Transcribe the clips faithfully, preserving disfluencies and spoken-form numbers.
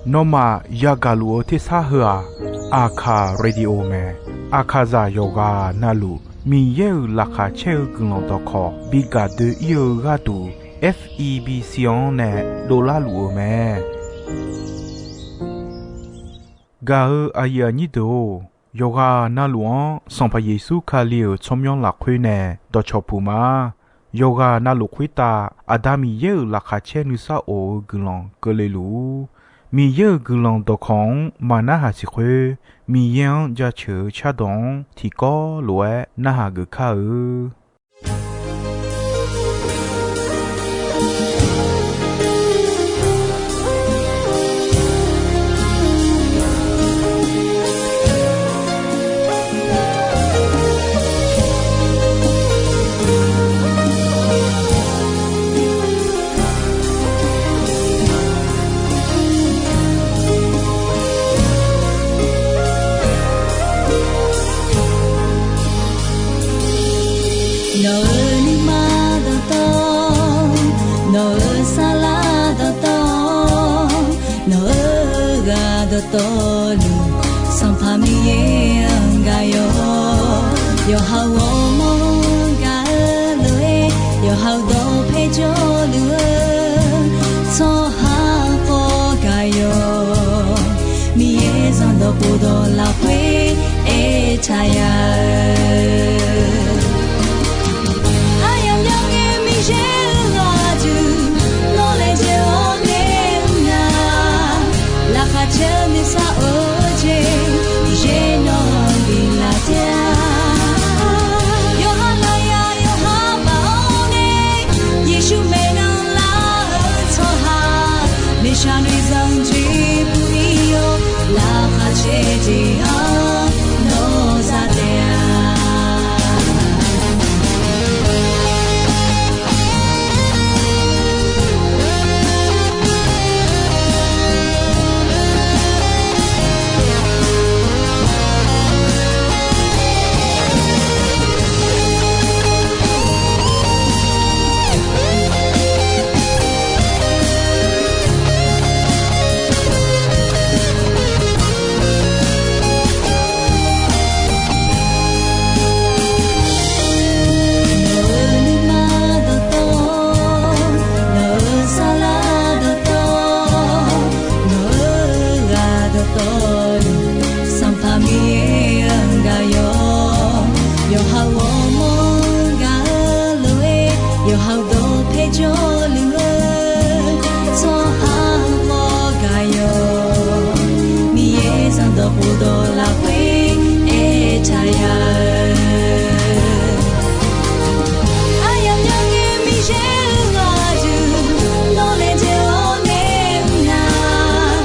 Nawmaf yagaq luf-eu tersar heu-aq, Aqkaq Radio mae. Aqkaqzaq yawqghaq navluf Miqyaer-euq laqkhaq caer-eu guiqlanq dawqkawq bi gaq doe-ir-eu gharduq, F E B C-anr nae dovlar luf-eu mae. Gaq-eu aqyuif aqnyir deuq-or, yawqghaq navluf-anr Sanqpaq Yeqsur Kali-euq tsawrmyanr lafkhoer nae dawqcawq puq ma. Yawqghaq navluf khoertav Aqda Miqyaer-euq laqkhaq caer nuisar of-eu guiqlanq keuvle luf-ur. Miqyaer-euq guiqlanq dawqkawq-anr maqnarhaq siq khoer, Miqyaer-anr jaceuq-eu cardawq-anr tiqkawv lof-aer narhaq geuf kar-eu. Nawq-euq nuima dawqtawv, nawq-euq saflar dawqtawv, nawq-euq ghaq dawqtawvluf, Sanqpaq Miqyaer-anr gaq yawq. Yawqha-euq ghawrmawr-anr gaq-eu lof-aer, yawqha-euq dawqpae jawrluf-eu tsawrhaq khawf gaq yawq. Miqyaer zanqdawq khofdawq lafkhoer aertaq ya-eu, aryamq myangae Miqyaer-euq ghaq duq, nawr laejae-awr nae mr nar, laqkhaq caer-eu nuisar of-eu jeq, Miqyaer nawq-anr biflaf taef-a. Yawqha lafyaq yawqha baf-awr nae, Yeqsur maeqnan lar-eu tsawrhaq, miqshaq noeqzanq jeq bui-ir-awr, laqkhaq caer jeq-anr nawr za taef-a. Nawq-euq nuima dawqtawv, nawq-euq saflar dawqtawv, nawq-euq ghaq dawqtawvluf, Sanqpaq Miqyaer-anr gaq yawq. Yawqha-euq ghawrmawr-anr gaq-eu lof-aer, yawqha-euq dawqpae jawrluf-eu tsawrhaq khawf gaq yawq. Miqyaer zanqdawq khofdawq lafkhoer aertaq ya-eu, aryamq myangae Miqyaer-euq ghaq duq, nawr laejae-awr nae mr nar,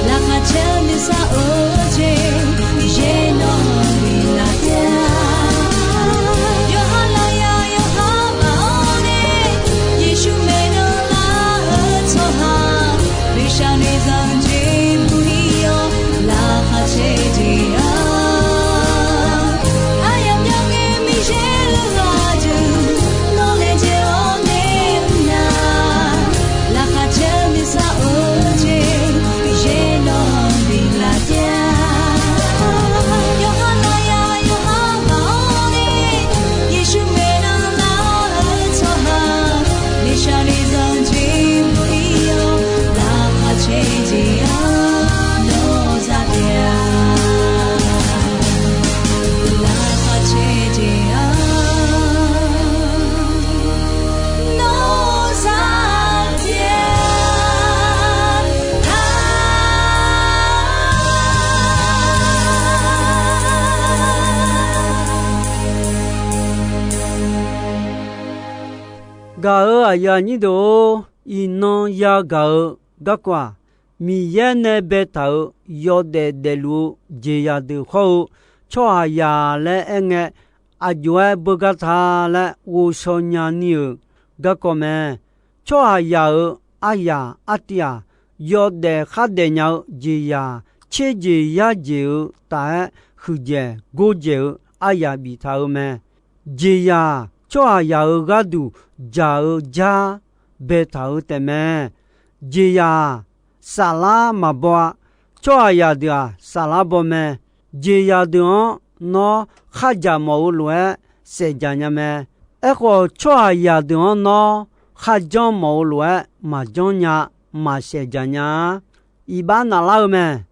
laqkhaq caer-eu nuisar of-eu jeq, Miqyaer nawq-anr biflaf taef-a. Yawqha lafyaq yawqha baf-awr nae, Yeqsur maeqnan lar-eu tsawrhaq, miqshaq noeqzanq jeq bui-ir-awr, laqkhaq caer jeq-anr, aryamq myangae Miqyaer-euq ghaq duq, nawr laejae-awr nae mr nar, laqkhaq caer-eu nuisar of-eu jeq, Miqyaer nawq-anr biflaf taef-a. Yawqha lafyaq yawqha baf-awr nae, Yeqsur maeqnan lar-eu tsawrhaq, miqshaq noeqzanq jeq bui-ir-awr, laqkhaq caer jeq-anr nawr za taef-a. Laqkhaq caer jeq-anr nawr za taef-a. Gaq-euq aqyuif aqnyir deuq-or, iqnan yagaq-eu garkawv-aq, Miqyaer nae baetaq-euq yawdaef daefluf-eu jeqzaq deuq hawr-eu tsawrhaqzaq laer aerngae, aqjox-aer beugar ta laer ghovshaw nyani-euq garkawv mae. Tsawrhaqzaq-euq aryaq artiv-aq, yawdaef khardaef nya-eu jeqzaq tserjeq yarjeq-eu taf-aer huiqdzaeq gordzaeq-eu aryaq biftaq-eu mae. Jeqzaq tsawrhaqzaq-euq gharduq dzaq-eu jar baetaq-eu taefmae. Jeqzaq-aq, saflar maqbaw-a. Tsawrhaqzaq deuq-aq, saflar baw mae. Jeqzaq deuq-anr nawr khardzaq mawf-eu lof-aer saefdzaq nya mae. Aerkhawf, tsawrhaqzaq deuq-anr nawr kharjanr mawf-eu lof-aer maqjanr nya, maqsaefdzaq nya-a. Iqbax naflar-eu mae.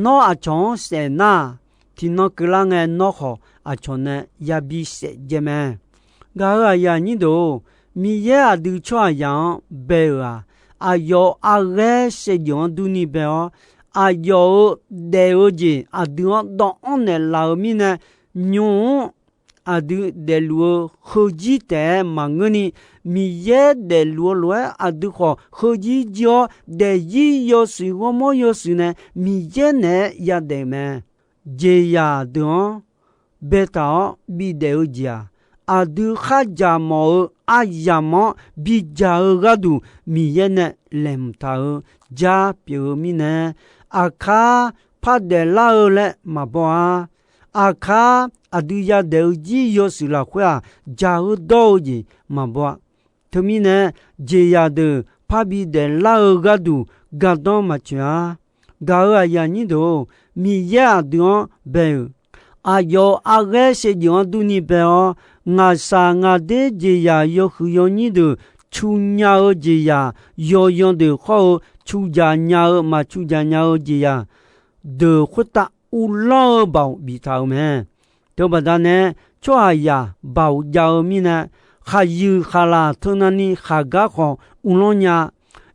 Nawr aqcawq-anr saef nar-aq, tiqnan keuvlar ngae nawr khawf aqcawq nae yabi saef dzae mae. Gaq-euq aqyuif aqnyir deuq-or, Miqyaer aqdui tsawrhaqzaq-anr bae-euq-aq, aqyawf-euq arghaer saevdzeuf-anr durni bae-awr, aqyawf-euq daef-eu jeq aqdui-anr dawvanr naeqlaf-eu mirnae, nymq-mr aqdui daefluf-eu heuzir taef-aer maqngeurni, Miqyaer daefluf-eu lof-aer aqdui khawf heuzir jir-awr, daefzir yawshuif ghawrmawr yawshuif nae Miqyaer naeq-aer yadaef-euq mae. Jeqzaq deuq-anr baetaq-awr bidaef-eu jeq-aq, aqdui khardzaq mawf-eu aryamq-anr bidzaq-eu gharduq Miqyaer nae laeqhmq taq-eu jar pyeuf-eu mirnae, aqkar par daeflar-eu laer maqbaw-a. Aqkar aqdui yadaef-eu jir yawshuif lafkhoer-aq, dzaq-eu dawr-eu jeq maqbaw-a. Teumirnae, jeqzaq deuq parbi daeflar-eu gharduq gardanr maqtsoeq-a. Gaq-euq aqyuif aqnyir deuq-or, Miqyaer aqdui-anr bae-euq, aqyawf-euq arghaer saevdzeuf-anr durni bae-awr, ngaqshaq ngaqder jeqzaq yawhuiq yawnyir deuq cu nya-eu jeqzaq, yawyan deuq khawr-eu cudzaq nya-eu maqcudzaq nya-eu jeqzaq deuq khoertav uvlanr-eu baoq biftaq-euq mae. Teubaqda nae, tsawrhaqzaq baoq jav-eu mirnae, khaqyuif khaqlaq teunavni khaqgar khawf uvlanr nya,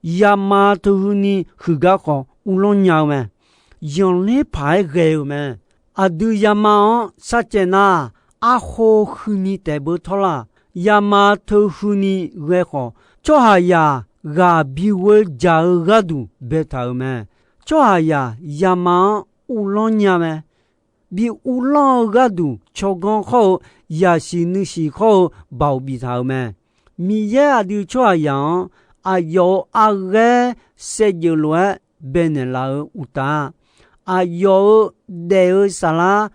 yama teuhuini huiqgar khawf uvlanr nya-eu mae. Zanqler paq-aer ghae-euq mae. Aqdui yama-anr sharcaev nar, arkhof huini taef beu tawrlar, yama teuhuini ghae khawf, tsawrhaqzaq ghaq bi ghoe dzaq-eu gharduq baetaq-euq mae. Tsawrhaqzaq yama-anr uvlanr nya mae. Bi uvlanr-eu gharduq tsawrganr khawr-eu, yasiq nuisiq khawr-eu baoq biftaq-euq mae. Miqyaer aqdui tsawrhaqzaq-anr aqyawf-euq arghaer saevdzeuf lof-aer baenaeq laf-eu uqtaf, aqyawf-euq daef-eu saflar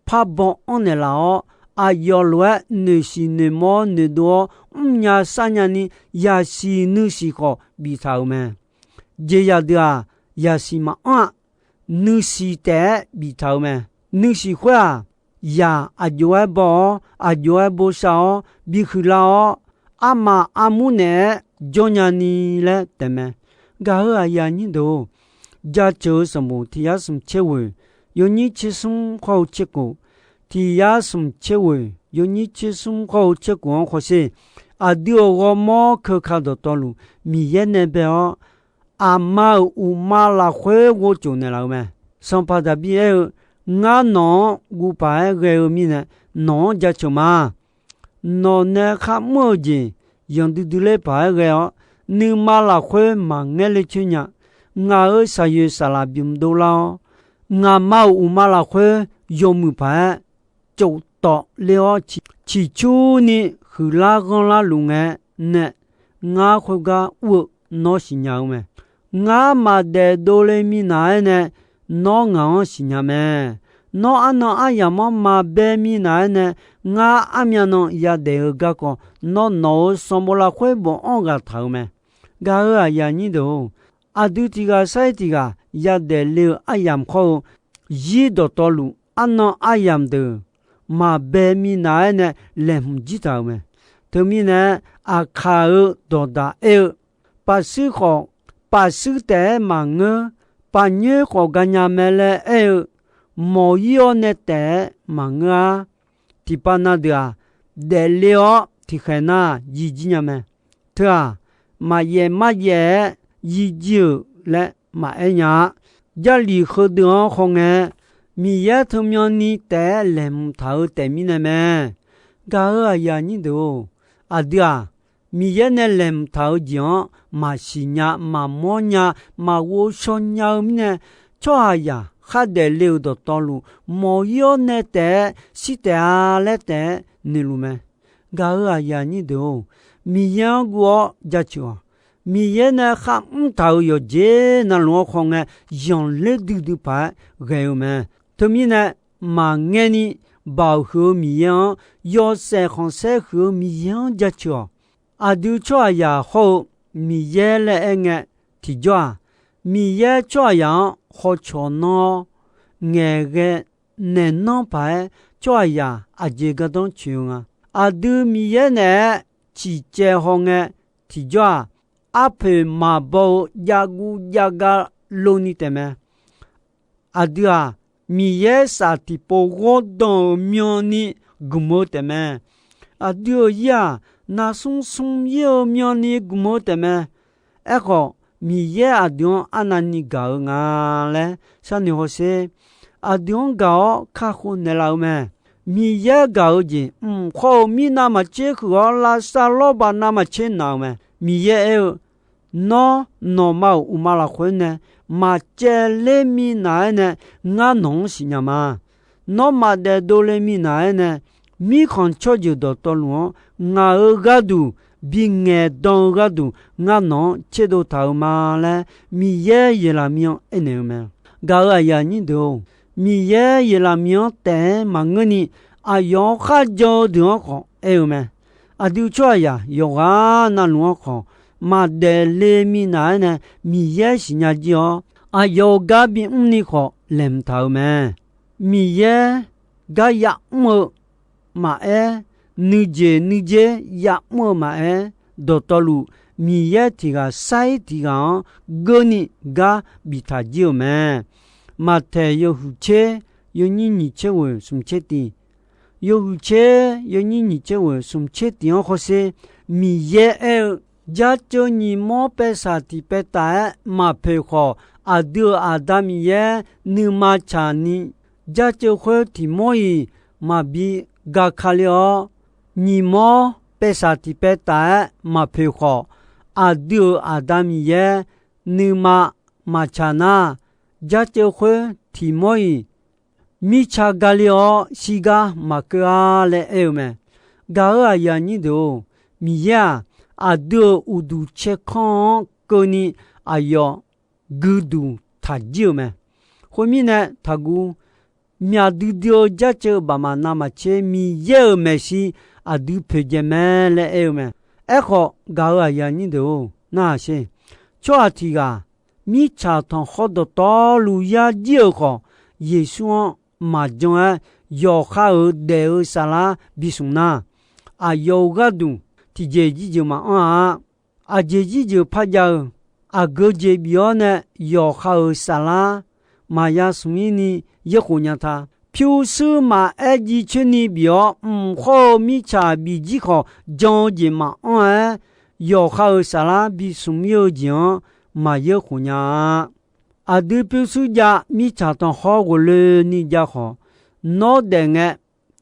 parbaw anr naeqlaf-awr, aqyawf lof-aer noeqshiq noeqmawr noeqdov-awr mrnya sarnya ni yasiq nuisiq khawf biftaq-euq mae. Jeqzaq deuq-aq, yasiq maqanr-a. Nuisiq taef-aer biftaq-euq mae. Nuisiq khoer-aq, yaq aqjox-aer baw-awr, aqjox-aer bosav-awr, bi huiqlar-awr, armaf armur naeq-aer jawrnya ni laer taef mae. Gaq-euq aqyuif aqnyir deuq-or, jaceuq-eu sanqbof tiq yar smq tser ghoeq, yawnyir tser smr khawr-eu tser kof, tiq yar smq tser ghoeq, yawnyir tser smr khawr-eu tser kof-anr khawsher, aqdui-euq ghawrmawr keuka dawqtawvluf Miqyaer nae bae-awr, aqma-euq uqma lafkhoer ghovtsof naeqlaf-eu mae. Sanqpaq Daqbir aer-eu, Ngar nawq-anr guv paq-aer ghae-eu mirnae, nawq-anr jaceuq ma. Nawq nae kharmr-eu jeq yanqdui dui ler paq-aer ghae-awr, nuima lafkhoer maqngaer ler coer nya. Ngaq-euq shaqyoeq saqlaq bymq dovlar-awr, ngaqma-euq uqma lafkhoer yawmuiq paq-aer tsofdawf ler-awr, ciqcurni huiqlar ghanrlar luf ngae nae, ngar khoergar ur-eu nawr siqnya-eu mae. Ngar maqdaef dovle minav-aer nae, nawr ngaq-anr siqnya mae. Nawr arnan aryamq-anr maqbae minav-aer nae, ngar armyan nan yadaef-eu garkawv nawr nawq-euq sanqbof lafkhoer bofanr ghaq taq-euq mae. Gaq-euq aqyuif aqnyir deuq-or, aqdui tiq ghaq sar-ir tiq ghaq yadaef le-eu aryamq khawr-eu, zir dawqtawvluf arnan aryamq deuq maqbae minav-aer nae laeqhmq jir taq-euq mae. Teumirnae, Aqkaq-euq dawqdaq aer-eu, Pafshuir khawf, pafshuir taef-aer maqngeur, pafnyoer khawf ganya mae laer aer-eu, mawq-ir-awr nae taef-aer maqngeur-ar. Tiqpav na deuq-aq, daefle-awr tiqkhaeq nar yijir nya mae. Teu-aq, maqyaef maryaef-aer yijir-euq laer maqaer nya-a. Jarlif heudeuq-anr khawngae, Miqyaer teumyanni taef-aer laeqhmq taq-eu taef mirnae mae. Gaq-euq aqyuif aqnyir deuq-or, aqdui-aq, Miqyaer nae laeqhmq taq-eu jeq-anr maqsiq nya, maqmawr nya, maqghovshaw nya-eu mirnae, tsawrhaqzaq khardaef le-euq dawqtawvluf, mawq-ir-awr nae taef-aer shir taef-a laer taef-aer noeqluf mae. Gaq-euq aqyuif aqnyir deuq-or, Miqyaer-anr guv-awr jaceuq-awq. Miqyaer nae kharmr taq-euq yawqjeq navluf-anr khawngae, zanqler duidui paq-aer ghae-eu mae. Teumirnae, maqngaerni, Baoq huiq-eu Miqyaer-anr, yawshaef khanqsaer huiq-eu Miqyaer-anr jaceuq-awq. Aqdui tsawrhaqzaq hawr-eu Miqyaer laer aer ngae, tiqjawr-aq, Miqyaer tsawrhaqzaq-anr hawcawq nanr-awr, ngaeqghae naeqnanr paq-aer tsawrhaqzaq aqjeq gardanr coeq-eu nga. Aqdui Miqyaer naeq-aer ciqcaev hawngae, tiqjawr-aq, arpoeq maqbaw-eu javguv javga lov ni taefmae. Aqdui-aq, Miqyaer saf tiqpov ghawrdanq-euq myanni gmq-eu taefmae. Aqdui-euq ir-aq, naqsmr smr ir-eu myanni gmq-eu taefmae. Aerkhawf, Miqyaer aqdui-anr arnavni gaq-eu nga laer sharnoeq hawsher. Aqdui-anr gaq-awr kakhof naeqlaf-eu mae. Miqyaer gaq-eu jeq mq khawr-eu mirnav maqtser huiq-awr, lavsav lawrbaq navmaqtser naq-euq mae. Miqyaer aer-eu, Nawr, nawqma-euq uqma lafkhoer nae maqcaevler minav-aer nae, ngar nawq-anr siqnya ma. Nawr, maqdaef dovle minav-aer nae, mirkhanq tsawrjeuq dawqtawvluf-anr ngaq-euq gharduq bingaeq dan-eu gharduq, ngar nawq-anr tserdov taq-euq ma laer, Miqyaer Yeqlaqmir-anr aernaeq-eu mae. Gaq-euq aqyuif aqnyir deuq-or, Miqyaer Yeqlaqmir-anr taef-aer maqngeurni, aqyawf-anr kharjan-eu deuq-anr khawf aer-eu mae. Aqdui tsawrhaqzaq yawqghaq navluf-anr khawf, maqdaef le minav-aer nae Miqyaer siqnya jir-awr, aqyawf-euq gar bimr ni khawf laeqhmq taq-euq mae. Miqyaer gar yamr-eu maqaer, nuijeq nuijer yamr-eu maqaer, dawqtawvluf Miqyaer tiq ghaq sair tiq ghaq-anr geurni gar biftaq jir-euq mae. Maqtaeq yawhuiq tser yawnyir nyiq tser ghoeq smq tser tiq, yawhuiq tser yawnyir nyiq tser ghoeq smq tser tiq-anr hawsher, Miqyaer aer-eu, Jaceuv nyiq mawr paev saq tiq paev taf-aer maqpoeq khawf, aqdui-euq Aqda Miqyaer nuima tsaq ni, jaceuv khoer tiq mawr-iq maqbi gaka le-awr, nyiq mawr paev saq tiq paev taf-aer maqpoeq khawf, aqdui-euq Aqda Miqyaer nuima maqtsaq nar, jaceuv khoer tiq mawr-iq mirtsa ga le-awr shirgar maqkeuv-a laer aer-eu mae. Gaq-euq aqyuif aqnyir deuq-or, Miqyaer-aq, aqdui-euq uqduq caerkanr-anr keuvni aqyawf guiduq taq jir-euq mae. Khoermirnae, taqguv myaq duidui-eu jaceuv bafmaf navmaqtser Miqyaer-euq maeqshi aqdui poeqdzaeq mae laer aer-eu mae. Aerkhawf, gaq-euq aqyuif aqnyir deuq-or, narhaq sher. Tsawrhaq tiq ghaq mirtsaq tanqkhawr dawqtawvluf yar jir-euq khawf, Yeqsur-anr maqjan-aer yawqha-euq daef-eu saflar bismq nar, aqyawf-euq gharduq tiqjeq jirjeuq maqanr-a. Aqjeq jirjeuq par jav-eu, aqgeu jeq bif-awr nae yawqha-euq saflar maqya smq-ir ni yaerkhof nya ta. Pyurshuir maqaer jiv coer ni bif-awr, mq khawr-eu mirtsaq bif jir khawf, jan-eu jeq maqanr-aer, yawqha-euq saflar bismq-ir-eu jeq-anr maqyaer khof nya-a. Aqdui pyurshuir jav mirtsaq tanqkhawr ghofle ni jav khawf, nawr daef ngae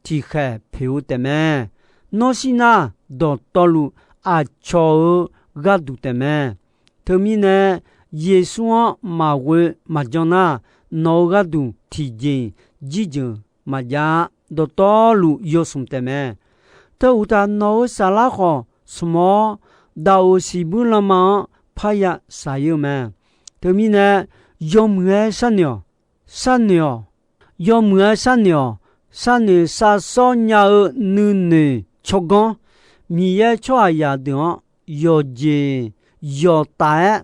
tiqkhaeq poeq-eu taefmae. Nawr shir nar, dawqtawvluf aqcawq-euq gharduq taefmae. Teumirnae, Yeqsur-anr maqghoe maqjan nar, nawq-euq gharduq tiqjeq-iq jirjeuq maqjav-a. Dawqtawvluf yawsmq taefmae. Teu uqtaf, nawq-euq saflar khawf smq-awr, daqoq siqbuir lanma-anr parya shaq-ir-eu mae. Teumirnae, yawmuiq-aer sharnoeq-awq. Sharnoeq-awq. Yawmuiq-aer sharnoeq-awq. Sharnoeq sharshawr nya-eu nuinoeq tsawrganr, Miqyaer tsawrhaqzaq deuq-anr yawqjeq yawqtaf-aer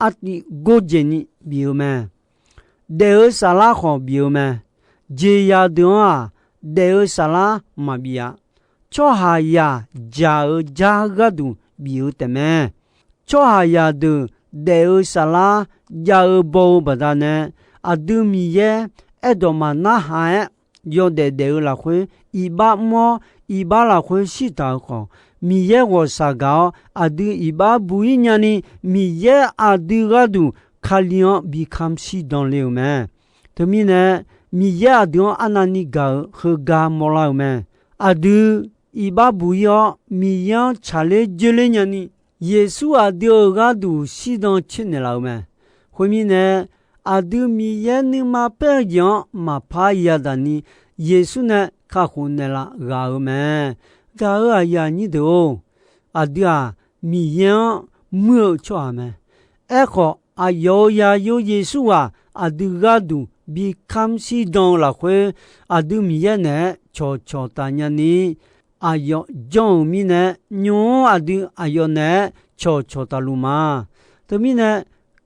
artiv gordzaeq ni bif-eu mae. Daef-eu saflar khawf bif-eu mae. Jeqzaq deuq-anr-aq, daef-eu saflar maqbif-a. Tsawrhaqzaq dzaq-eu jar gharduq bif-eu taefmae. Tsawrhaqzaq deuq daef-eu saflar jav-eu baw-eu baqdanae, aqdui Miqyaer aerdawq maqnarhaq-aer yawdaef daef-eu lafkhoer iqbax mr-awr, iqbax lafkhoer shirtaq-euq khawf, Miqyaer ghawqshaq gaq-awr aqdui iqbax buq-ir nyani, Miqyaer aqdui gharduq Kali-anr bi kamq shirdan le-euq mae. Teumirnae, Miqyaer aqdui-anr arnavni gaq-euq heugar mawrlar-euq mae. Aqdui iqbax buq-ir-awr, Miqyaer-anr tsaqler dzoerler nyani, Yeqsur aqdui-euq gharduq shirdan coer naeqlaf-eu mae. Khoermirnae, aqdui Miqyaer nuima paer-eu jeq-anr maqpar yadaq ni, Yeqsur nae kakhof naeqlaf ghaq-euq mae. Gaq-euq aqyuif aqnyir deuq-or, aqdui-aq, Miqyaer-anr muir-eu tsawrhaq mae. Aerkhawf, aqyawf-euq zaqyo Yeqsur ghaq aqdui gharduq bi kamq shirdan-eu lafkhoer, aqdui Miqyaer naeq-aer cawqcawq taf nyani, aqyawf janr-euq mirnae, nymq-mr aqdui aqyawf naeq-aer cawqcawq tafluf ma. Teumirnae,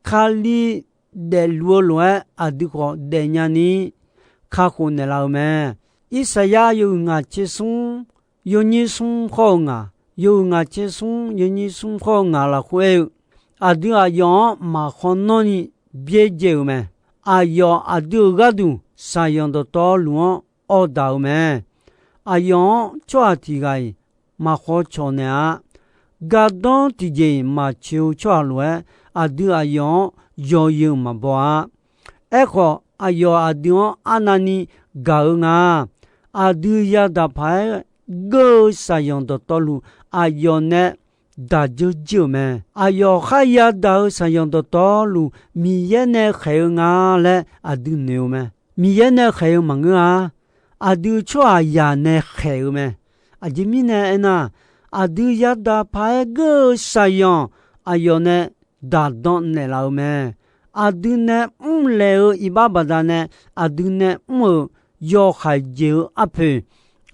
Kali daefluf-eu lof-aer aqdui khawf daefnya ni kakhof naeqlaf-eu mae. Irsaqyar yawhuiq ngaq tser smr yawnyir smr khawr-eu ngaq, yawhuiq ngaq tser smr yawnyir smr khawr-eu ngaq lafkhoer aer-eu, aqdui aqyawf-anr maqkhawr nanrni byaerdzae-euq mae. Aqyawf aqdui-euq gharduq shaqyanq dawqtawvluf-anr awrdaq-euq mae. Aqyawf-anr tsawrhaq tiq ghaq-iq maqkhawr cawq naeq-a. Gardanr tiqjeq-iq maqcoeq-eu tsawrhaq lof-aer, aqdui aqyawf-anr yawzeu maqbaw-a. Aerkhawf, aqyawf aqdui-anr arnavni gaq-eu nga. Aqdui yadaq paq-aer geur-eu shaqyanq dawqtawvluf, aqyawf nae daq dzeur jir-euq mae. Aqyawf kharya daq-eu shaqyanq dawqtawvluf, Miqyaer nae khaeq-eu nga laer aqdui noeq-eu mae. Miqyaer nae khaeq-eu maqngeur-a. Aqdui tsawrhaqzaq nae khaeq-eu mae. Aqjeq mirnae aernar, aqdui yadaq paq-aer geur-eu shaqyanq aqyawf nae daqdan naeqlaf-eu mae. Aqdui nae mrlaeq-eu iqbax baqdanae, aqdui nae mr-euq yawhaiq jeq-eu arpoeq,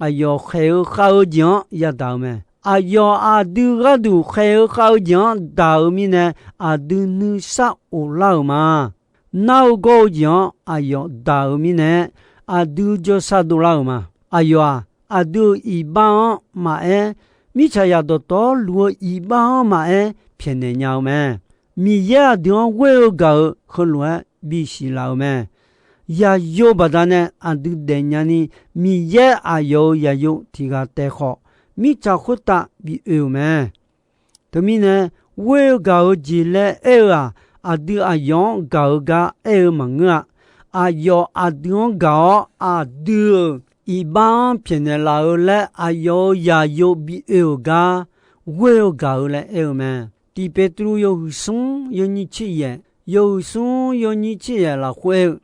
aqyawf khaeq-eu khav-eu jeq-anr yadaq-eu mae. Aqyawf aqdui gharduq khaeq-eu khav-eu jeq-anr daq-eu mirnae, aqdui nuisar of lar-euq ma. Nar-eu gawr-eu jeq-anr aqyawf daq-eu mirnae, aqdui jawrsar dovlar-euq ma. Aqyawf-aq, aqdui-euq iqbax-anr maqaer, mirtsaqzaq dawqtawvluf-eu iqbax-anr maqaer pyaeqnaeq nya-eu mae. Miqyaer aqdui-anr ghoer-eu gaq-euq heulof-aer bisiq laf-euq mae. Yaqyo baqdanae aqdui daefnya ni, Miqyaer aqyawf-euq yaqyo tiq ghaq taef khawf, mirtsaq khoertav bi oe-euq mae. Teumirnae, ghoer-eu gaq-eu jeq laer aer-eu-aq, aqdui aqyawf-anr gaq-eu gar aer-eu maqngeur-a. Aqyawf aqdui-anr gaq-awr, aqdui-euq iqbax-anr pyaeqnaeq laf-eu laer aqyawf-euq yaqyo bi oe-euq gar ghoer-eu gaq-eu laer aer-eu mae. Tiq Petru yawhuiq smr yawnyir tser yaef, yawhuiq smr yawnyir tser yaef lafkhoer aer-eu,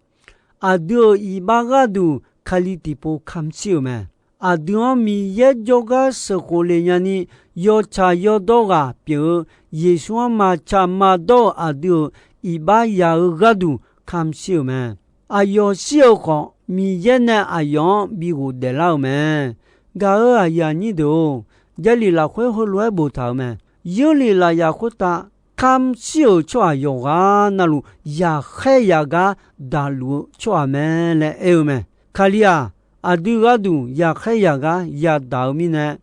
aqdui-euq iqbax gharduq Kali tiqpov kamq shir-euq mae. Aqdui-anr Miqyaer jawrgar sheuqkhof lef nyani, yawtsaq yawdawr ghaq pyeuf-eu Yeqsur-anr maqtsaq maqdawr-euq aqdui-euq iqbax yaq-eu gharduq kamq shir-euq mae. Aqyawf shir-euq khawf, Miqyaer nae aqyawf-anr bi ghofdaef lar-euq mae. Gaq-euq aqyuif aqnyir deuq-or, Jarlif lafkhoer heulof-aer boftaq-euq mae. Yeurlif lafyaq khoertav kamq shir-euq tsawrhaq yawqghaq navluf, yaqkhaer yaq gar daqluf-eu tsawrhaq mae laer aer-eu mae. Kali-aq, aqdui gharduq yaqkhaer yaq gar yadaq-eu mirnae,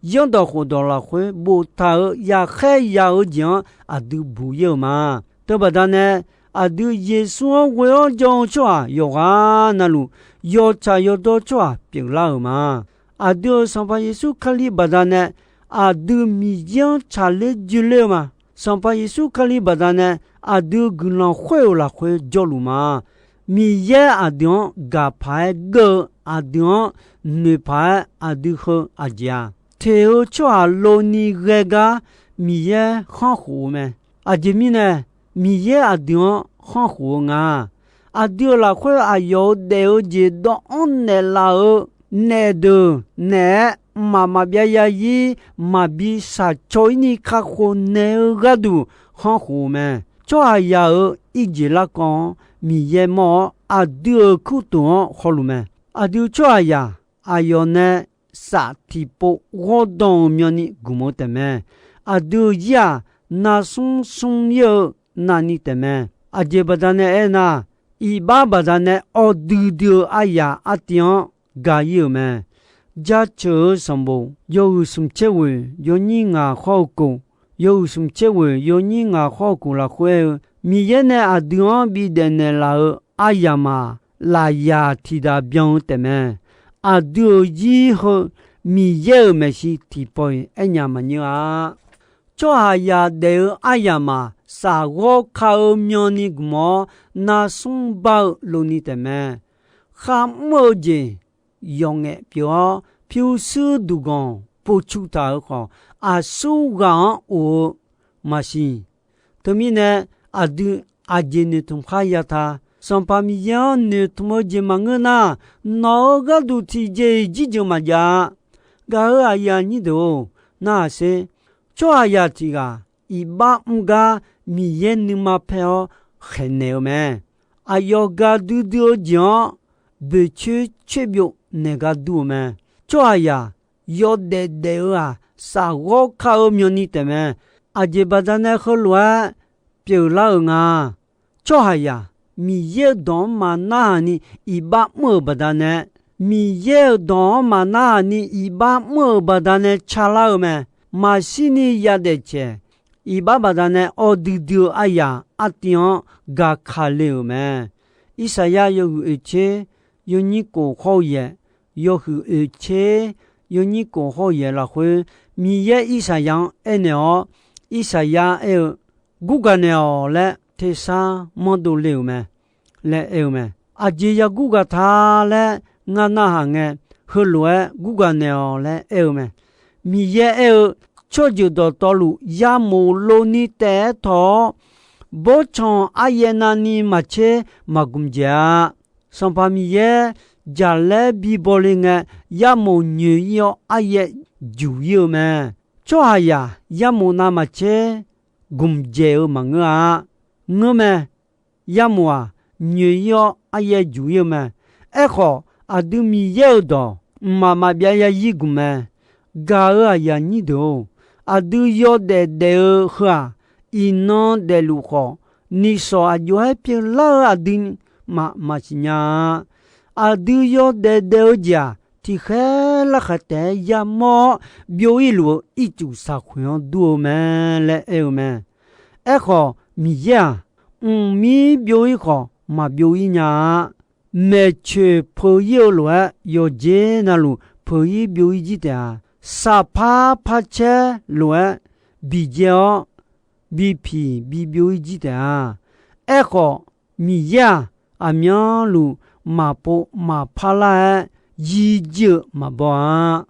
Zanrdawq khofdawq lafkhoer boftaq-euq yaqkhaer yaq-eu jeq-anr aqdui buq-ir-euq ma. Teubaqda nae, aqdui Yeqsur-anr ghoe-awr jan-eu tsawrhaq yawqghaq navluf, yawtsaq yawdawr tsawrhaq pyeuflar-euq ma. Aqdui-euq Sanqpaq Yeqsur Kali baqdanae, aqdui Miqyaer-anr tsaqler joeler-eu ma. Sanqpaq Yeqsur Kali baqdanae, aqdui guiqlanq khoer-euq lafkhoer jawrluf ma. Miqyaer aqdui-anr gaq paq-aer geur-eu, aqdui-anr noeq paq-aer aqdui heu aqjeq-aq, teq-eu tsawrhaq lov ni ghae gar Miqyaer khanrkhof-eu mae. Aqjeq mirnae, Miqyaer aqdui-anr khanrkhof-eu nga. Aqdui-euq lafkhoer aqyawf-euq daef-eu jeq dawvanr naeqlaf-eu naef deuq naeq-aer, mqmaq maqbyav yazir maqbi shaqcaw-ir ni kakhof naeq-eu gharduq khanrkhof-eu mae. Tsawrhaqzaq-euq irjeq larkawv-anr Miqyaer mawr-awr, aqdui-euq kurtof-anr hawluf mae. Aqdui tsawrhaqzaq aqyawf nae saf tiqpov ghawrdanq-euq myani gmq-eu taefmae. Aqdui-euq zir-aq, narsmr smr-ir-eu navni taefmae. Aqjeq baqdanae aernar, iqbax baqdanae awv duidui-eu aryaq artiv-anr ga-ir-euq mae. Jaceuq-eu sanqbof yawhuiq smq tser ghoeq yawnyir ngaq khawr-eu kof, yawhuiq smq tser ghoeq yawnyir ngaq khawr-eu kof lafkhoer aer-eu, Miqyaer nae aqdui-anr bidaef naeqlaf-euq aryamq-aq, lafyaq tiqdaq byan-eu taefmae. Aqdui-euq zir heu Miqyaer-euq maeqshi tiqpawf-iq aernya maqnyir-a. Tsawrhaqzaq daef-eu aryamq-aq, safghawr ka-eu myani gmq-awr, narsmr bar-eu lov ni taefmae. Kharmr-eu jeq yawqngaef pyeuf-awr, pyurshuir duqganq povcu taq-euq khawf, aqsur ghaq-anr of-eu maqsiq. Teumirnae, aqdui aqjeq noeqtmq khar ya ta. Sanqpaq Miqyaer-anr noeqtmq-eu jeq maqngeur nar, nawq-euq gharduq tiqjeq-iq jirjeuq maqjav-a. Gaq-euq aqyuif aqnyir deuq-or, narhaq sher. Tsawrhaqzaq tiq ghaq iqbax mr gar Miqyaer nuima paer-awr khaeqnaeq-eu mae. Aqyawf gaq duidui-eu jeq-anr boeqcoer coer byov naeq gar dur-eu mae. Tsawrhaqzaq yawdaef daef-eu-aq, safghawr ka-eu myani taefmae. Aqjeq baqdanae heulof-aer pyeuflar-euq nga. Tsawrhaqzaq Miqyaer-euq dawq-anr maqnarhaq ni iqbax mr-euq baqdanae, Miqyaer-euq dawq-anr maqnarhaq ni iqbax mr-euq baqdanae calar-eu mae. Maqshirni yadaef caeq, iqbax baqdanae awqduidui-euq aryaq artiv-anr gaqkale-euq mae. Irsaqyar yawhuiq oeqtser, yawnyir kof hawr-eu yaeq, yawhuiq oeqtser, yawnyir kof hawr-eu yaeq lafkhoer, Miqyaer Irsaqyar-anr aernaeq-awr, Irsaqyar aer-eu, Gurgaq naeq-awq laer tersar manr dovle-euq mae laer aer-eu mae. Aqjeq ya gurgaq ta laer ngar narhaq ngae, heulof-aer gurgaq naeq-awq laer aer-eu mae. Miqyaer aer-eu, tsawrjeuq dawqtawvluf yamof lov ni taef-aer tawq-awr, bawrtsanq aryaer navni maqtser maqgmq dzaeq-a. Sanqpaq Miqyaer jaqlaer bibaw le ngae, yamof nyoeq-ir-awr aryaer juq-ir-eu mae. Tsawrhaqzaq yamof navmaqtser gmq dzaeq-eu maqngeur-a. Ngeurmae, yamof-aq, nyoeq-ir-awr aryaer juq-ir-eu mae. Aerkhawf, aqdui Miqyaer-euq dawq mqmaq maqbyav yazir gmq mae. Gaq-euq aqyuif aqnyir deuq-or, aqdui yawdaef daef-eu heu-aq, iqnan daefluf khawf, nishawq aqjox-aer pyeuflar-eu aqdui maf maqsiq nya-a. Aqdui yawdaef daef-eu jeq-aq, tiqkhaer larkhaq taef-aer yamawr-awr, byov-ir luf-eu ircuf saqkhoeq-anr dur-eu mae laer aer-eu mae. Aerkhawf, Miqyaer-aq, mqmir byov-ir khawf maqbyov-ir nya-a. Maeqtsoeq peuq-ir-eu lof-aer, yawqjeq navluf peuq-ir byov-ir jir taef-a. Saqpar parcaer lof-aer biqjaev-awr, bipiq bibyov-ir jir taef-a. Aerkhawf, Miqyaer-aq, aqmyanluf maqpov maqpar lar-aer, yir jir-eu maqbaw-a.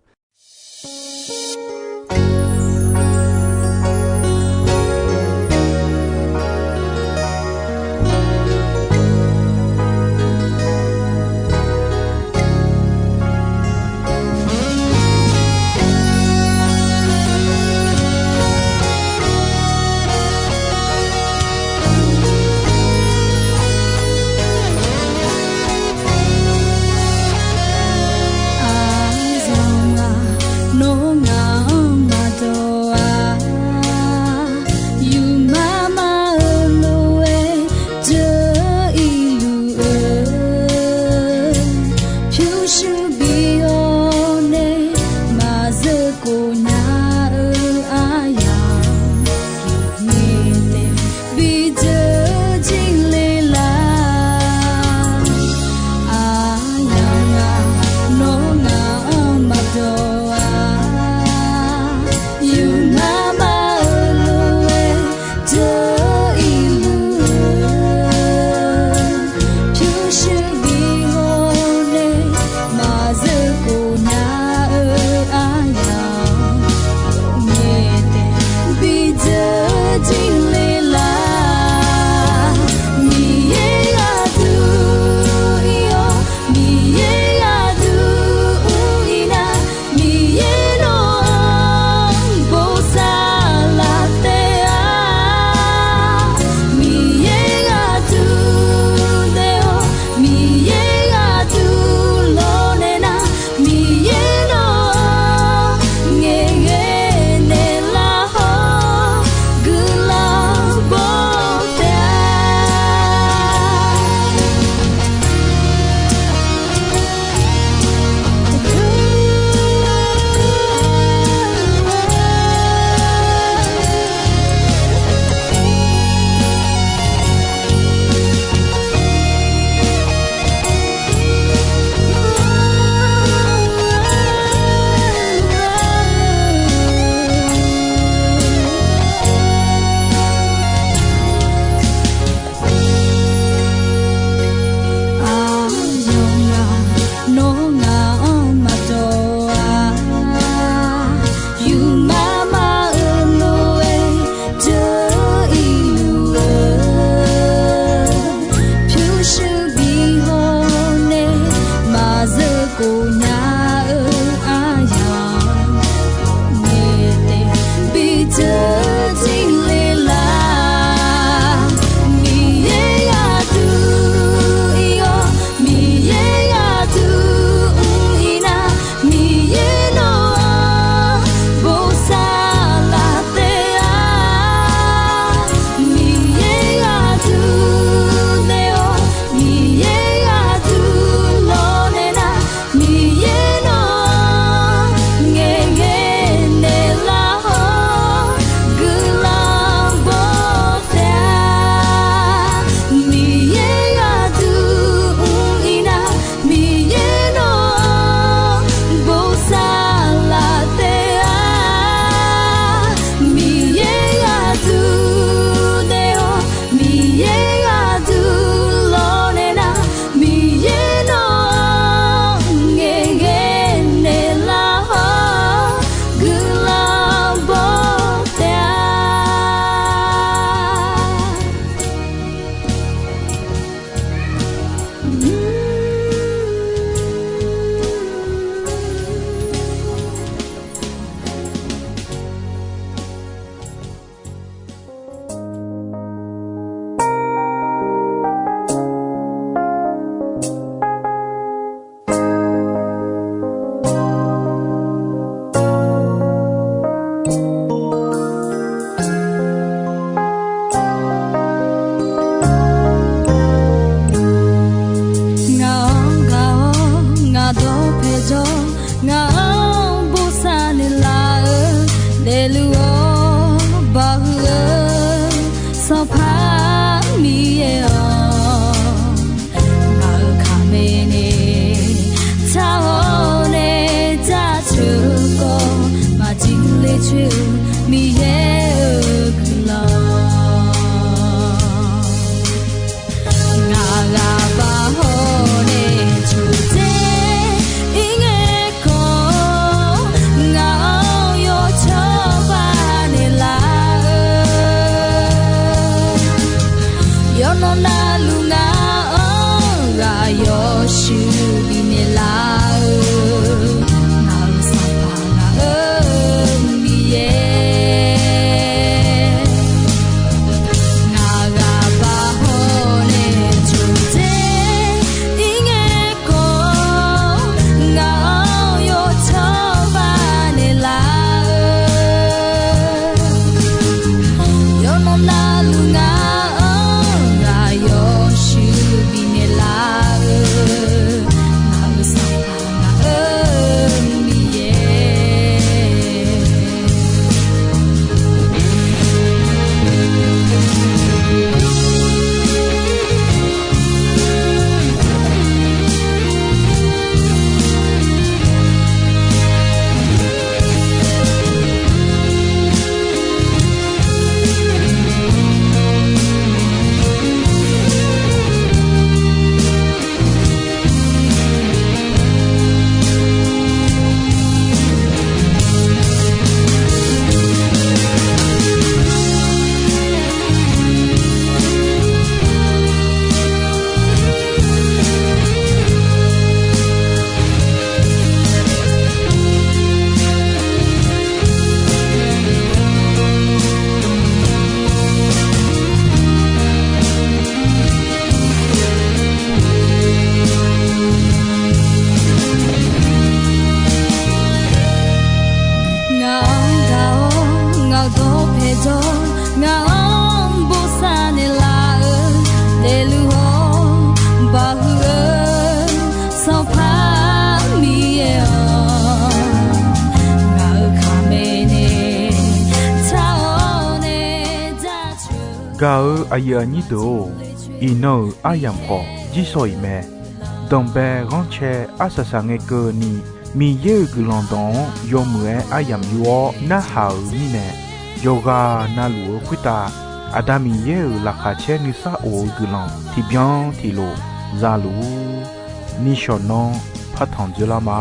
Miqyaer-awr, ngaq-euq kaqmae nae taq-awr nae jaceuq-eu khawf, maqjir ler coer-eu Miqyaer-euq guiqlanq. Ngaq ghaq baq hawr nae coqdzer ir ngae khawf, ngaq-anr yawcawba naeqlaf-eu yawqnan navluf ngaq-anr ghaq yawshuif bifnaeq laf-eu, ngaq-euq Sanqpaq ngaq-euq Miqyaer. Ngaq ghaq baq hawr nae coqdzer ir ngae khawf, ngaq-anr yawcawba naeqlaf-eu yawqnan navluf ngaq-anr ghaq yawshuif bifnaeq laf-eu, ngaq-euq Sanqpaq ngaq-euq Miqyaer. Ngaq-anr gaq-awr ngaq-euq dawqpae jawr, ngaq-anr bosav naeqlaf-eu daefluf-awr baqhuiq-eu Sanqpaq Miqyaer-awr, ngaq-euq kaqmae nae taq-awr nae jaceuq. Gaq-eu aqyuif aqnyir deuq-or, iqnan-euq aryamq khawf jirsawq iq mae. Danqbae ghanrcae arsaq saq ngae keuvni, Miqyaer-euq guiqlanq dawq-anr yawmuiq-aer aryamq yur-awr narhaq-euq mirnae, yawqghaq navluf-eu khoertav Aqda Miqyaer-euq laqkhaq caer nuisar of-eu guiqlanq tiqbyan tiqlof za luf-ur. Nishawq nanr partanq dzoerlar ma.